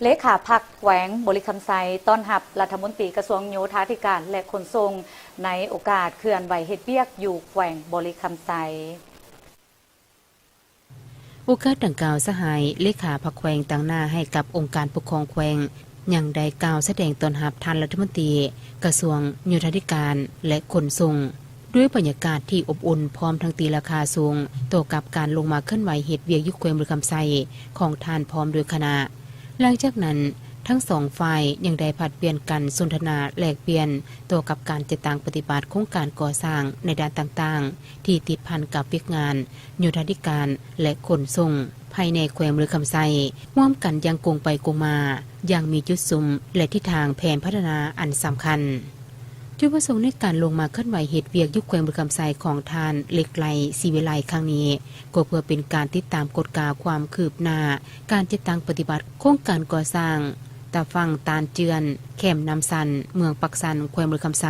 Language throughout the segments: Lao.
ເລຂາພັກແຂວງບໍລິຄຳໄຊ ຕ້ອນຮັບລັດຖະມົນຕີກະຊວງໂຍທາທິການ ແລະ ຂົນສົ່ງ ໃນໂອກາດເຄື່ອນໄຫວເຮັດວຽກຢູ່ແຂວງບໍລິຄຳໄຊ. ໂອກາດດັ່ງກ່າວ, ສະຫາຍເລຂາພັກແຂວງຕາງໜ້າໃຫ້ກັບອົງການປົກຄອງແຂວງ ຍັງໄດ້ກ່າວສະແດງຕ້ອນຮັບທ່ານລັດຖະມົນຕີກະຊວງໂຍທາທິການ ແລະ ຂົນສົ່ງ ດ້ວຍບັນຍາກາດທີ່ອົບອຸ່ນ ພ້ອມທັງຕີລາຄາສູງຕໍ່ກັບການລົງມາເຄື່ອນໄຫວເຮັດວຽກຢູ່ແຂວງບໍລິຄຳໄຊຂອງທ່ານພ້ອມດ້ວຍຄະນະ. ຫຼັງຈາກນັ້ນ, ທັງສອງຝ່າຍຍັງໄດ້ຜັດປ່ຽນກັນສົນທະນາແລກປ່ຽນຕໍ່ກັບການຈັດຕັ້ງປະຕິບັດໂຄງການກໍ່ສ້າງໃນດ້ານຕ່າງໆ ທີ່ຕິດພັນກັບວຽກງານໂຍທາທິການ ແລະ ຂົນສົ່ງ ພາຍໃນແຂວງບໍລິຄຳໄຊ ຮ່ວມກັນຢ່າງກົງໄປກົງມາ ຢ່າງມີຈຸດສຸມ ແລະ ທິດທາງແຜນພັດທະນາອັນສຳຄັນ. ຈຸດປະສົງໃນການລົງມາເຄື່ອນໄຫວເຮັດວຽກຢູ່ແຂວງບໍລິຄຳໄຊຂອງທ່ານ ເລັກໄລ ສີວິໄລ ຄັ້ງນີ້ ກໍເພື່ອເປັນການຕິດຕາມກວດກາຄວາມຄືບໜ້າການຈັດຕັ້ງປະຕິບັດໂຄງການກໍ່ສ້າງຕາຝັ່ງຕານເຈື່ອນ ແຄມນ້ຳຊັນ ເມືອງປາກຊັນ ແຂວງບໍລິຄຳໄຊ,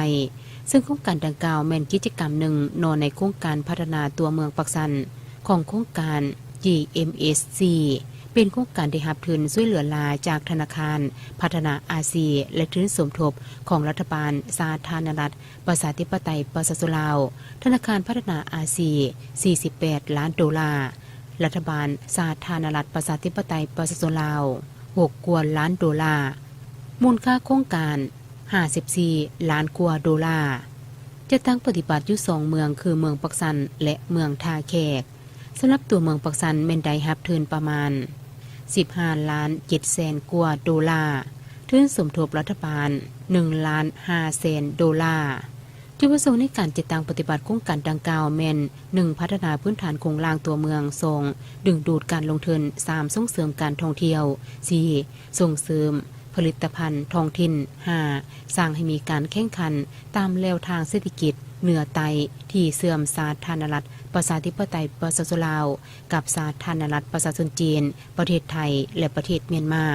ເຊິ່ງໂຄງການດັ່ງກ່າວແມ່ນກິດຈະກຳໜຶ່ງເນາະ ໃນໂຄງການພັດທະນາຕົວເມືອງປາກຊັນ ຂອງໂຄງການ ຈີເອັມເອສຊີ ເປັນໂຄງການໄດ້ຮັບທຶນຊ່ວຍເຫຼືອຫຼາຈາກທະນາຄານພັດທະນາອາຊີ ແລະ ທຶນສົມທົບຂອງລັດຖະບານສາທາລະນະລັດ ປະຊາທິປະໄຕ ປະຊາຊົນລາວ, ທະນາຄານພັດທະນາອາຊີ ສີ່ສິບແປດລ້ານໂດລາ, ລັດຖະບານສາທາລະນະລັດ ປະຊາທິປະໄຕ ປະຊາຊົນລາວ ຫົກກວ່າລ້ານໂດລາ, ມູນຄ່າໂຄງການ ຫ້າສິບສີ່ລ້ານກວ່າໂດລາ. ຈັດຕັ້ງປະຕິບັດຢູ່ສອງເມືອງ ຄືເມືອງປາກຊັນ ແລະ ເມືອງທ່າແຂກ. ສຳລັບຕົວເມືອງປາກຊັນແມ່ນໄດ້ຮັບທຶນປະມານ ສິບຫ້າລ້ານເຈັດແສນກວ່າໂດລາ, ທຶນສົມທົບລັດຖະບານ ໜຶ່ງລ້ານຫ້າແສນໂດລາ. ຈຸດປະສົງໃນການຈັດຕັ້ງປະຕິບັດໂຄງການດັ່ງກ່າວແມ່ນ ໜຶ່ງ ພັດທະນາພື້ນຖານໂຄງລ່າງຕົວເມືອງ, ສອງ ດຶງດູດການລົງທຶນ, ສາມ ສົ່ງເສີມການທ່ອງທ່ຽວ, ສີ່ ສົ່ງເສີມຜະລິດຕະພັນທ້ອງຖິ່ນ, ຫ້າ ສ້າງໃຫ້ມີການແຂ່ງຂັນຕາມແລວທາງເສດຖະກິດເໜືອໃຕ້ ທີ່ເຊື່ອມສາທາລະນະລັດ ປະຊາທິປະໄຕ ປະຊາຊົນລາວ ກັບສາທາລະນະລັດ ປະຊາຊົນຈີນ, ປະເທດໄທ ແລະ ປະເທດມຽນມາ.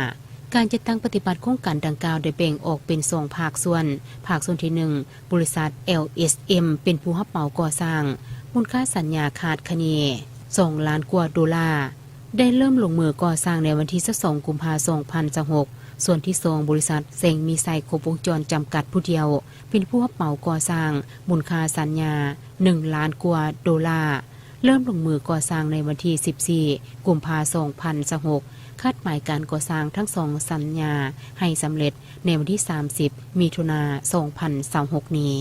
ການຈັດຕັ້ງປະຕິບັດໂຄງການດັ່ງກ່າວໄດ້ແບ່ງອອກເປັນສອງພາກສ່ວນ. ພາກສ່ວນທີໜຶ່ງ ບໍລິສັດ ແອລເອສເອັມ ເປັນຜູ້ຮັບເໝົາກໍ່ສ້າງ, ມູນຄ່າສັນຍາຄາດຄະເນ ສອງລ້ານກວ່າໂດລາ, ໄດ້ເລີ່ມລົງມືກໍ່ສ້າງໃນວັນທີ ຊາວສອງ ກຸມພາ ສອງພັນຊາວຫົກ. ສ່ວນທີສອງ ບໍລິສັດ ແສງມີໄຊ ຄົບວົງຈອນ ຈຳກັດຜູ້ດຽວ ເປັນຜູ້ຮັບເໝົາກໍ່ສ້າງ, ມູນຄ່າສັນຍາ ໜຶ່ງລ້ານກວ່າໂດລາ, ເລີ່ມລົງມືກໍ່ສ້າງໃນວັນທີ ສິບສີ່ ກຸມພາ ສອງພັນຊາວຫົກ. ຄາດໝາຍການກໍ່ສ້າງທັງສອງສັນຍາໃຫ້ສຳເລັດໃນວັນທີ ສາມສິບ ມິຖຸນາ ສອງພັນຊາວຫົກ ນີ້.